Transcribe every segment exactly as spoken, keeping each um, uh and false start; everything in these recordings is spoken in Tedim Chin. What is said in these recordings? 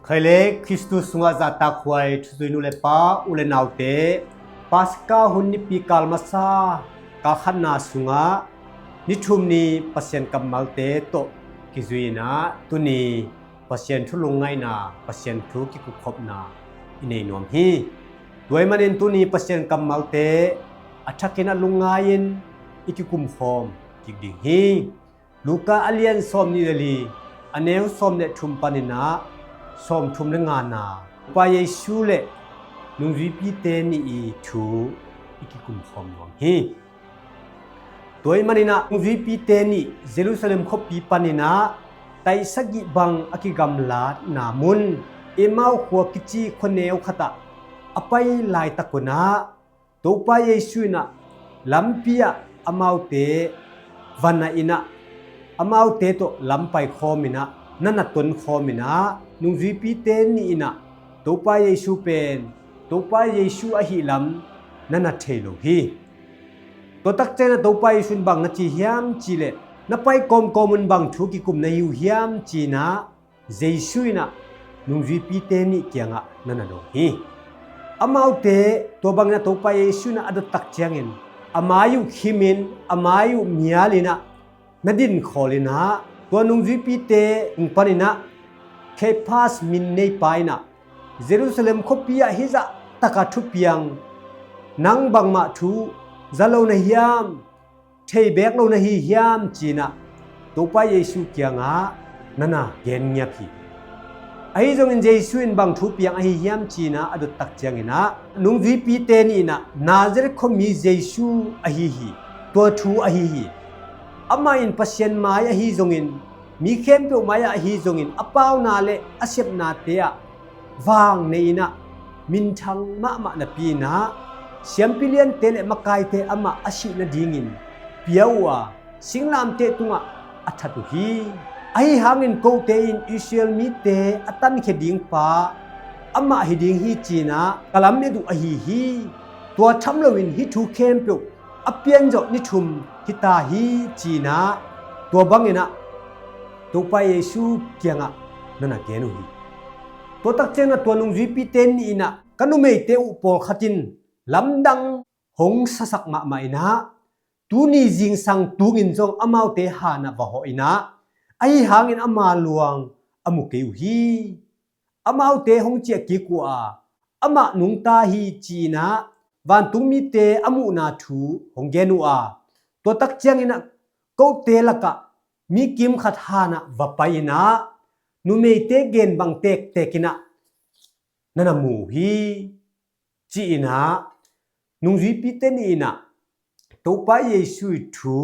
Khaile Khristu sungah zahtakhuai thuzui nu le pa, u le naute, Paska hun nipi kal masa kal khatna sungah ni thum ni Pasian kammalte tawh kizui inah tuni Pasian thu lungngaihna, Pasian thu kikupkhopna i nei nuam hi. Tua ahih manin tuni Pasian kammalte a thakin a lungngai-in i kikumkhawm kik ding hi. Luka a lian sawm nih le li, a neu sawm le thum paninah sawm thum le ngana, Topa Jesu le nungzuipite nih i thu i kikumkhawm nuam hi. Tua ahih maninah nungzuipite nih Jerusalem khuapi paninah taih sagih bang a kigamlatna mun Emau khua kici khuaneu khatah a pai laitak unah Topa Jesu inah lampi ah amaute va na inah amaute tawh lam paikhawm inah na na tonkhawm inah nungzuipite nih inah Topa Jesu pen Topa Jesu ahih lam na na thei lo hi. Tua takciang inah Topa Jesu in bang na ci hiam cihleh, na pai kawmkawm un bang thu kikum na hi uh hiam ci inah Jesu inah nungzuipite nih kiangah na na dong hi. Amaute tua bang inah Topa Jesu inah a dot takciangin a mai uh khimin a mai uh mial inah na dinkhawl inah tua nungzuipite tung paninah Khephas min neipa inah Jerusalem khuapi ah hih zah taka thupiang nang bangmah thu za lo na hiam, thei beek lo na hi hiam ci inah Topa Jesu kiangah na na gen ngiat hi. Ahi zongin Jesu in bang thupiang ahi hiam ci inah a dot takciang inah nungzuipite nih inah Nazareth khuami Jesu ahi hi. Tua thu ahi hi. Amah in Pasian mai ahi zongin, mi khempeuh mai-ah ahi zongin a pauna le a sepnate ah vang nei inah minthang mahmah napi inah siampi liante le makaite amah a sih nadingin pia uh a, singlamteh tungah a that uh hi. Ahi hangin kote in Israel mite a tankhia ding pa amah hi ding hi ci inah ka lamet uh ahi hi. Tua tham loin hih thu khempeuh a pianzawh ni thum hita hi ci inah tua bang inah Topa Jesu kiangah na na gen uh hi. Tua takciang inah tua nungzuipite nih inah ka numeite uh pawlkhat in lamdang hong sasak mahmah inah tuni zingsang tungin zong amaute hanah va hawh inah ahi hangin ama luang a mu kei uh hi. Amaute hong ciah kik uh a, amah nungta hi ci inah vantungmite a muhna thu hong gen uh a, tua takciang inah kote lakah mi kim khat hanah va pai inah numeite gen bang tektek inah na na mu uh hi ci inah nungzuipite nih inah Topa Jesu i thu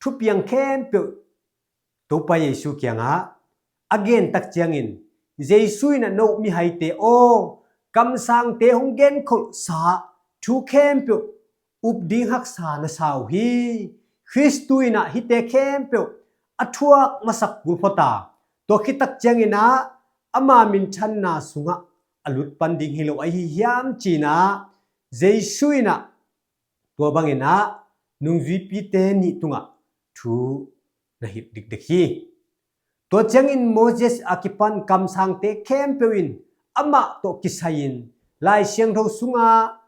thupiang khempeuh Topa Jesu kiangah a gen takciangin Jesu inah no mihaite aw, kamsangte hong genkholhsa thu khempeuh up ding haksa na sa uh hi. Khristu inah hihte khempeuh a thuak masak kul phota, tua khit takciang inah ama minthanna sungah a lut pan ding hi lo ahi hiam ci inah Jesu inah tua bang inah nungzuipite nih tungah thu na hilh dikdek hi. Tua ciangin Moses a kipan kamsangte khempeuh in amah tawh kisai-in Lai Siangtho sungah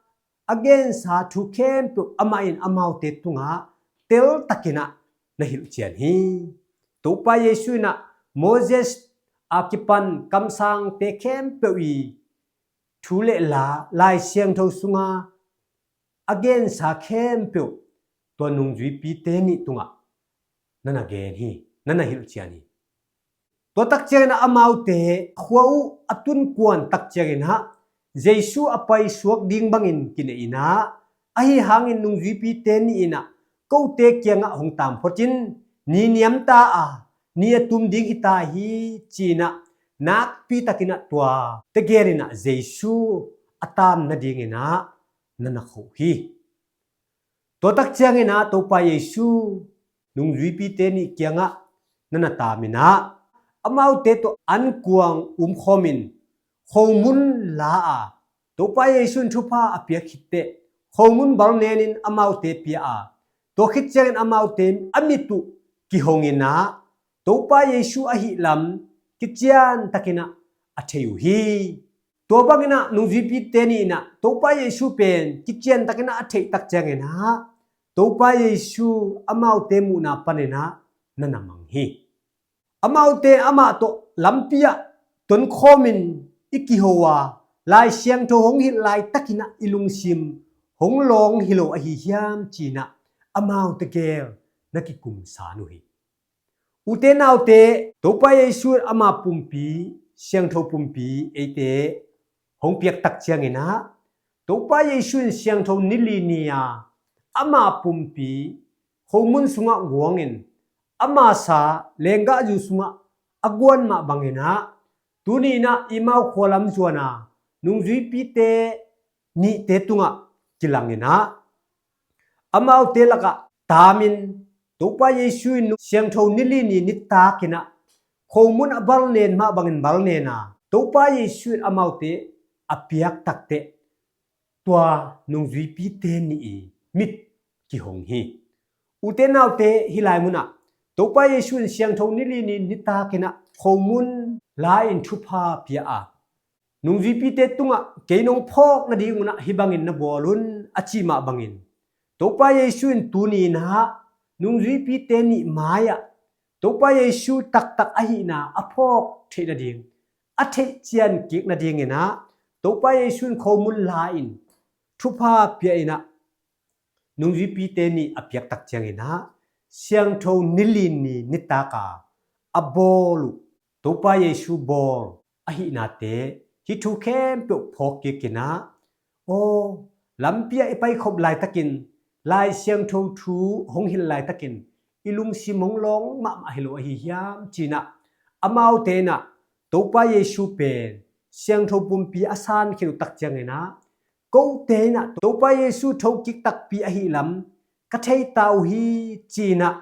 a gensa thu khempeuh amah in amaute tungah teltak inah na hilh cian hi. Topa Jesu inah Moses a kipan kamsangte khempeuh i thu le la Lai Siangtho sungah a gensa khempeuh tua nungzuipite nih tungah na na gen hi, na na hilh cian hi. Tua takciang inah amaute khua uh a tun kuan takciang inah Jesu a paisuak ding bangin kinei inah ahi hangin nungzuipite nih inah kote kiangah hong taam phot in, ni niamta a ni a tum ding hita hi ci inah nakpi tak inah tua tegel inah Jesu a taam nading inah na na khoh hi. Tua takciang inah Topa Jesu nungzuipite nih kiangah na na taam inah amaute tawh ankuang umkhawmin khomun la a, Topa Jesu in thupha a piak khitteh khomun bal nenin amaute pia a, tua khit ciangin amaute a mit uh kihong inah Topa Jesu ahih lam kician tak inah a thei uh hi. Tua bangin ah nungzuipite nih in ah Topa Jesu pen kiciantakin ah a theihtak ciangin ah Topa Jesu amaute muhna panin ah na na mang hi. Amaute amah tawh lampi ah tonkhawmin i kiho a, Lai Siangtho hong hilh laitakin ah i lungsim hong lawng hi lo ahi hiam ci-in ah amaute gel na kikum san uh hi. Ute naute, Topa Jesu in ama pumpi, siangtho pumpi eite hong piaktak ciangin ah Topa Jesu in siangtho nili ni-a ama pumpi khomun sungah guangin ama sa lenggahzu sungah a guan mah bangin ah tuni-in ah Emau khua lam zuan a nungzuipite nihte tungah kilangin ah amaute lakah taamin Topa Jesu in siangtho nili ni nitakin ah khomun a balnen mah bangin balnen a Topa Jesu in amaute a piaktak teh tua nungzuipite nih i mit kihong hi. Ute naute, hih lai munah Topa Jesu in siangtho nili ni nitakin ah khomun la-in thupha pia a nungzuipite tungah kei nong phawk nadingun ah hih bangin na bawl un a cih mah bangin Topa Jesu in tuni-in ah nungzuipite nih mai-ah Topa Jesu taktak ahihna a phawk theih nading a theih cian kik nadingin ah Topa Jesu in khomun la-in thupha pia in ah nungzuipite nih a piaktak ciangin ah siangtho nili ni nitak a a bawl uh Topa Jesu bawl ahihnate hih thu khempeuh phawk kik in ah aw, lampi ah i paikhop laitakin Lai Siangtho thu hong hilh laitakin i lungsim hong lawng mahmah hi lo ahi hiam ci-in ah amaute in ah Topa Jesu pen siangtho pumpi a san khin uh tak ciangin ah kote in ah Topa Jesu thokik takpi ahi lam ka thei ta uh hi ci-in ah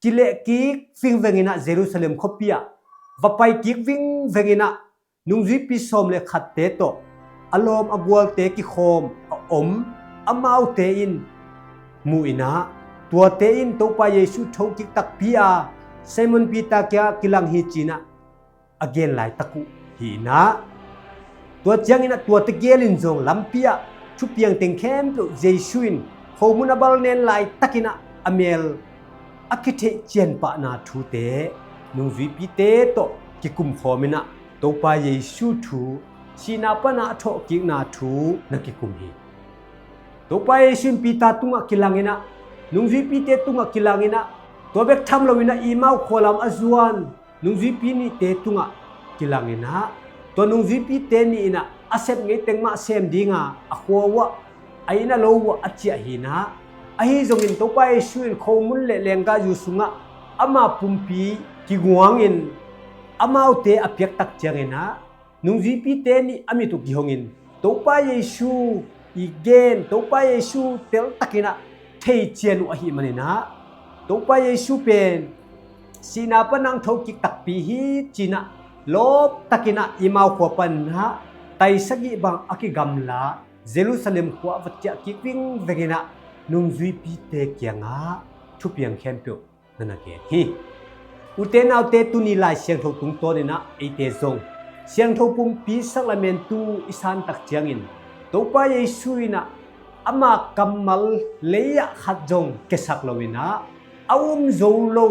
kileh kik vingveng in ah Jerusalem khuapi ah va pai kik vingveng in ah nungzuipi sawm le khatte tawh a lawm a gualte kikhawm a om amaute in mu in ah tuate in Topa Jesu thokik takpi a Simon Peter kiangah kilang hi ci-in ah a gen laitak uh hi in ah tua ciangin ah tuate gel in zong lampi ah thupiang teng khempeuh Jesu in khomun a balnen laitakin ah a mel a kitheih cian pahna thute nungzuipite tawh kikum khawm in ah Topa Jesu thu sihna pan a a thawhkikna thu na kikum hi. Topa Jesu in Peter tungah kilang in ah nungzuipite tungah kilang in ah tua bek tham lo in ah Emau khua lam a zuan nungzuipi nihte tungah kilang in ah tua nungzuipite nih in ah a sep ngei teng mah sem ding a a khua uh ah a inn a lo uh ah a ciah hi in ah ahi zongin Topa Jesu in khomun le lenggahzu sungah ama pumpi kiguangin amaute a piaktak ciangin ah nungzuipite nih a mit uh kihongin Topa Jesu i gen Topa Jesu teltakin ah thei cian uh ahih manin ah Topa Jesu pen sihna pan a hong thokik takpi hi ci-in ah lawptakin ah Emau khua pan ah tai sagih bang a kigamla Jerusalem khua ah va ciah kik vingveng in ah nungzuipite kiangah thupiang khempeuh na na gen hi. Ute naute, tuni Lai Siangtho tungtawn in ah eite zong siangtho pumpi sakramentu i santak ciangin Topa Jesu in ah ama kammal lei ah khat zong kiasak lo in ah a um zo lo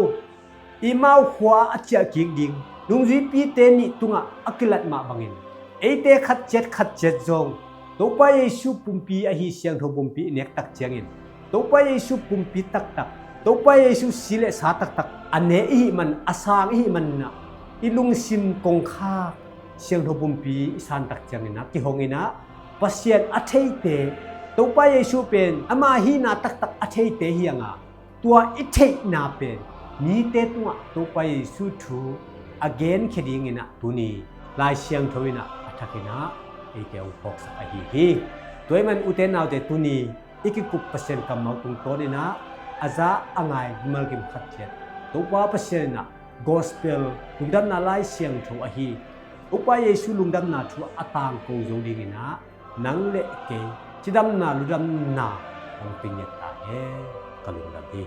Emau khua ah a ciah kik ding nungzuipite nih tungah a kilat mah bangin eite khat ciat khat ciat zong Topa Jesu pumpi ahi siangtho pumpi i nektak ciangin Topa Jesu pumpi taktak, Topa Jesu si le sa taktak a ne i hih man, a sang i hih man in ah i lungsim kongkhak siangtho pumpi i santak ciangin ah kihong in ah Pasian a theite, Topa Jesu pen ama hihna taktak a theite hi a nga tua i theihna pen mite tungah Topa Jesu thu a genkhia dingin ah tuni Lai Siangtho in ah a thakin ah eite hong phawksak ahi hi. Tua ahih man ute naute, tuni i kikup Pasian kammal tungtawn in ah a za a ngai mimal kim khat ciat Topa Pasian in ah gospel lungdamna Lai Siangtho ahi Topa Jesu lungdamna thu a tangko zo dingin ah nang le kei cidamna ludamna hong pia ngiat ta hen. Ka lungdam hi.